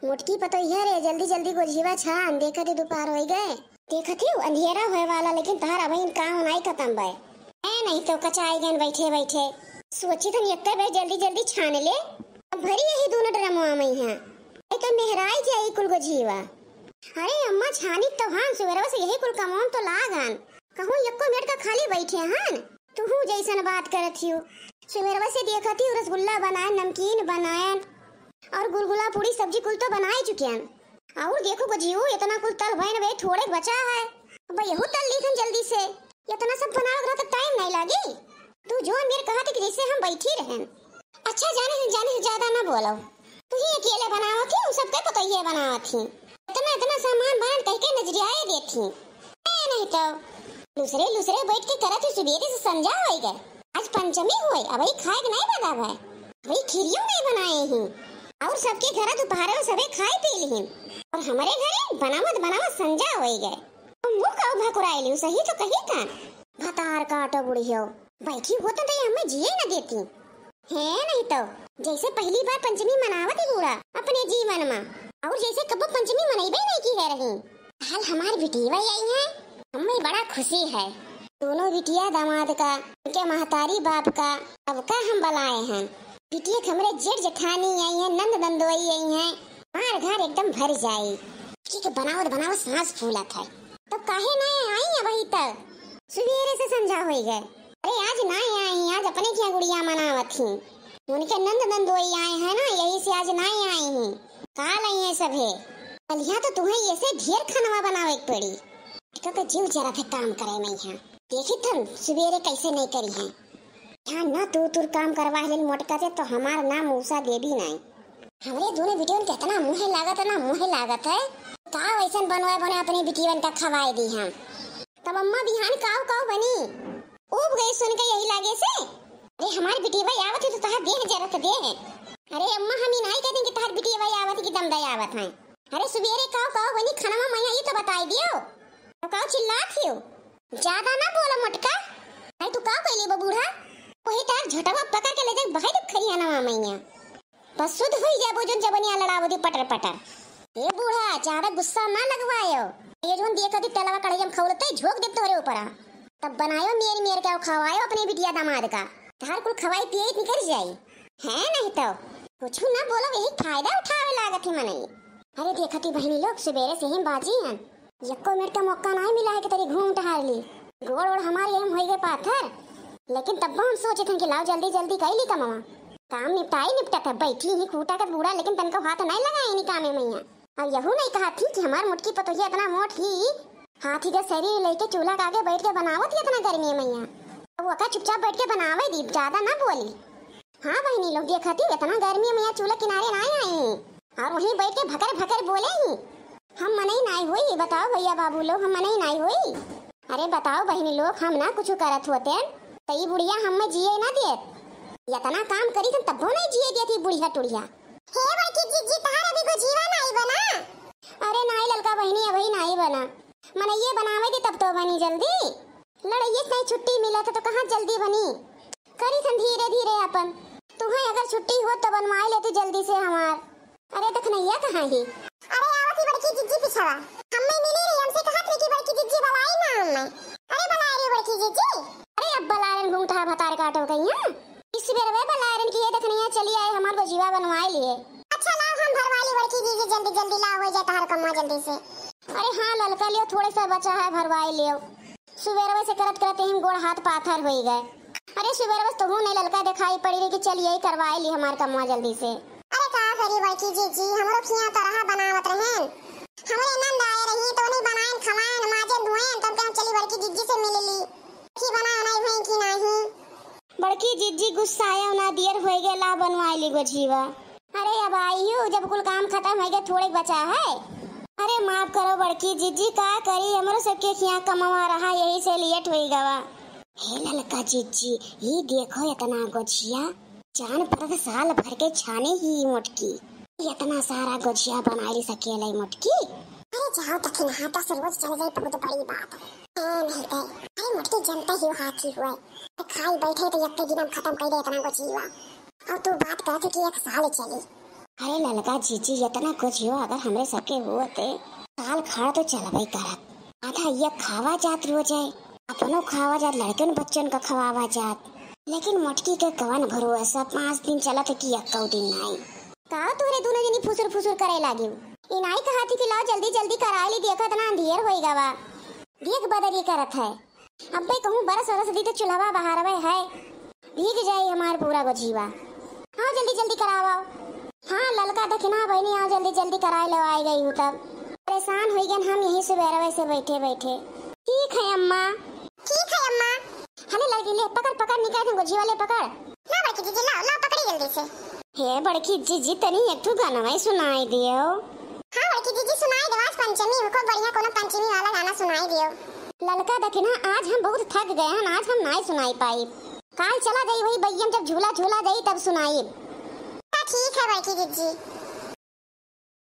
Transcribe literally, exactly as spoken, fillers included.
मोटकी पतोहिया रे, जल्दी जल्दी गोझिवा छान, देखत ही दुपहर होइ गए। देखत ही अंधेरा होए वाला, लेकिन तहार अबहिन काम नाई खतम बे। ए नहीं तो कचाई गन बैठे बैठे। सोची थन यक्के बे जल्दी जल्दी छान ले। अब भरी यही दोनों ड्रमवा में है। ए तो मेहराई जाई कुल गोझिवा। अरे अम्मा छानी तो हान, सुबेरवा से यही कुल कमौन तो लागन। कहूँ यक्को मिनट का खाली बैठे हन। तुहू जैसन बात करत हियो। सुबेरवा से देखत ही रसगुल्ला बनायन, नमकीन बनायन और गुलगुला पूड़ी सब्जी कुल तो बनाए चुकियन। और देखो गोझियो, इतना कुल तल भयन बे, थोड़े बचा है। अब यहू तल लीथन जल्दी से। इतना सब बनावे रहा तो टाइम नहीं लागी। तू जोन मेर कहा थी कि जैसे हम बैठी रहन। अच्छा जाने से, जाने से ज्यादा ना बोलो। तू ही अकेले बनावत ही, हम सबके पतोहिए बनावत ही। इतना, इतना सामान बनन कह के नजरियाए देत ही। ए, नहीं तो। लुसरे, लुसरे बैठ के करत ही सुबेरे से संझा होई गए। आज पंचमी होई, अबही खाए के नहीं बना भाई। अबही खीरियो नहीं बनाए ही। और सबके घर दोपहर में सबे खाए पी लिहिन। और हमारे घरे बनावत, बनावत संझा होई गए। तो मुँह का उभा कुराए लियो, सही तो कही था। भतार काटो बुढ़ियो। बैठी होत तो ये हमें जिए न देती। है नहीं तो, जैसे पहली बार पंचमी मनावत ही बूढ़ा अपने जीवन में, और जैसे कबो पंचमी मनइबे नहीं की है रही। हाल हमार बिटिया आई है, हमें बड़ा खुशी है। दोनों बिटिया दामाद का, उनके महतारी बाप का, सबका हम बलाए हैं। बिटिया के हमरे जेठ जेठानी आई है, नंद नंदोई आई है, हमार घर एकदम भर जाई। ठीक है, बनावत बनावत सांस फूलत है। तो काहे ना आई अबही तक? सुबेरे से संझा होई गए। अरे आज ना आई, आज अपने क्या गुड़िया मनावत ही। उनके नंद नंदोई आए हैं ना, यही से आज ना आई ही। काल आई है सभे। कलिया तो तुम्हें ऐसे ढेर खानवा बनावे के पड़ी। इनका तो जीव जरा थे काम करे में यहाँ। देखी थन सुबेरे कैसे नहीं करी है। यहाँ ना तू तुर काम करवा लेन मोटका से तो हमार नाम उषा देवी नहीं। हमरे दोनों बिटियन के इतना मुँह लागत है ना, मुँह लागत है। का वैसन बनवाए बने अपने बिटियन का खवाए दी हम। तब अम्मा बिहान काव काव बनी? उब गई सुन के यही लागे से। अरे हमार बिटिया आवत है तो तहार देह जरत देह। अरे अम्मा हम ही नहीं कहते कि तहार बिटिया आवत है कि दमदा आवत है। अरे सुबेरे काव काव बनी खाना में मैया ये तो बताई दियो। तो काव चिल्लात हियो? ज्यादा ना बोला मोटका। नहीं तू काव कैली बा बूढ़ा? वही तार झोटवा पकड़ के ले जाए भाई तो खरिया ना मैया। बस सुध हुई जाबो जोन जबनिया लड़ावो दी पटर पटर। ए बूढ़ा, ज्यादा गुस्सा ना लगवायो। ये जोन देखा दी तेलवा कढ़ाई में खौलते झोंक देब तोहरे ऊपर। तब बनायो मेर मेर के खवायो अपने बिटिया दामाद का। तहार कुल खवाई पिए निकल जाई। है नहीं तो कुछ ना बोलो, यही फायदा उठावे लागत ही मनई। अरे देखा ती बहनी लोग सुबेरे से ही बाजी हैं। यक्को मिनट का मौका नाहीं मिला है कि तरी घूम टहर ली। गोड़ ओड़ हमार एम होई गए पाथर, लेकिन तब्बो हम सोचे थे कि लाओ जल्दी जल्दी कई ली कमवा। काम निपटाई निपटा था, बैठी ही खूटा का बूढ़ा, लेकिन तनको हाथ नाहीं लगाए इन्हीं कामे में यहाँ। अब यहू नाहीं कहा थी कि हमार मोटकी पतोहिया इतना मोट ही, हाथी का शरीर लेके चूल्हा के आगे बैठ के बनावत ही इतना गर्मी में यहाँ। अब वका चुपचाप बैठ के बनावे दी, ज्यादा ना बोली। हाँ बहनी लोग, देखा थी इतना गर्मी में यहाँ चूल्हा किनारे नाहीं आई। और वहीं बैठ के भकर भकर बोले ही, हम मनई नाई होई, बताओ भैया बाबू लोग, हम मनई नाई होई। अरे बताओ बहनी लोग, हम ना कुछ करत होते तो ई बुढ़िया हमें जिए ना देत। इतना काम करी थन तब्बो नहीं जिए देत ई बुढ़िया टुढ़िया। हे बड़की जिज्जी, तहार अभी गोझिवा नाई बना। अरे नाई ललका बहनी, अबही नाई बना, मनइये बनावे दे तब तो बनी जल्दी। लड़इये से नाई छुट्टी मिलत है तो कहाँ जल्दी बनी। करी थन धीरे धीरे अपन। तुम्हें अगर छुट्टी हो तो बनवाई लेती जल्दी से हमार। अरे दखनैया कहाँ ही? अरे आवत ही बड़की जिज्जी पिछवा। हम्मे मिली रही, हमसे कहत रही कि बड़की जिज्जी बलाई ना हम्मे। अरे बलाई रही बड़की जिज्जी। अरे अब बलायरन घूंघटा भतार काटो कहिया। इस बेर वे बलायरन की ये दखनैया चली आए हमार गोझिवा बनवाई लिए। अच्छा लाओ हम भरवाई ली बड़की जिज्जी, जल्दी जल्दी लाओ हो जाए तहार कम्मा जल्दी से। अरे हाँ ललका लियो, थोड़े सा बचा है भरवाई लियो। सुबेरवे से करत करत यही गोड़ हाथ पाथर होई गए। अरे सुबेरवे से तोहू नहीं ललका दिखाई पड़ी रही कि चल यही करवाई ली हमार कमवा जल्दी से। अरे का करी बड़की जिज्जी, हमरो खिया तो रहा बनावत रहेन। हमरे नंद आए रही तो उन्हीं बनाएन खवाएन माजेन धोएन तब के हम चली बड़की जिज्जी से मिल ली। खी बनाओ नहीं भई कि नहीं। बड़की जिज्जी गुस्साया ना दियर होई गए ला बनवाई ली गोझिवा। अरे अब आई हूँ, जब कुल काम खतम होई गए, थोड़े बचा है। अरे माफ करो बड़की जिज्जी, का करी, हमरो सबके खिया कमवा रहा, यही से लेट होई गवा। हे ललका जिज्जी, ई देखो इतना गोझिया, जान पड़त साल भर के छाने ही मोटकी। इतना सारा गोझिया बनाई सकेले मोटकी। अरे जाओ दखिनहा तो रोज चल जाई, बहुत बड़ी बात है। ए, नहीं दे। अरे मोटकी जनता ही हाथी हुए। खाई बैठे तो यक्के दिन हम खतम कर दे इतना गोझिया। और तू बात करत कि एक साल चली। अरे ललका जीजी, इतना कुछ हो अगर हमरे सबके होते, साल खाड़ तो चलबे करत। आधा ये खावा जात रोज है, अपनो खावा जात, लड़कन बच्चन का खवावा जात, लेकिन मोटकी के कवन भरोसा, पाँच दिन चलत कि एक्को दिन नाई। का तोहरे दोनों जनी फुसुर फुसुर करे लागिउ? ई नाई कहत ही कि लाओ जल्दी जल्दी कराई ली, देखत ना अंधियर होई गवा, देख बदरी करत है। अब्बे कहूँ बरस वरस दी तो चूल्हवा बहारवे है, भीग जाई हमार पूरा गोझीवा। हाँ, जल्दी जल्दी करावा। हाँ, ललका दखिना बहिनी, आओ जल्दी जल्दी कराए लो, आई गई हूँ तब। परेशान होई गन हम यहीं सुबेरवे से बैठे बैठे। ठीक है अम्मा। ठीक है अम्मा। हले लड़की ले पकड़ पकड़, निकाल दे गोझीवा ले पकड़। ला बड़की जीजी, लाओ लाओ पकड़ी जल्दी से। हे बड़की जीजी, तनी एक ठो गाना सुनाई दियो। हाँ बड़की जीजी, सुनाई दो, आज पंचमी, खूब बढ़िया कोनो पंचमी वाला गाना सुनाई दियो। ललका दखिना, आज हम बहुत थक गए हैं, आज हम नाई सुनाई पाई। काल चला जाई वही बगिया में, जब झूला झूला जाई तब सुनाई। हाँ, ठीक है बड़की जीजी।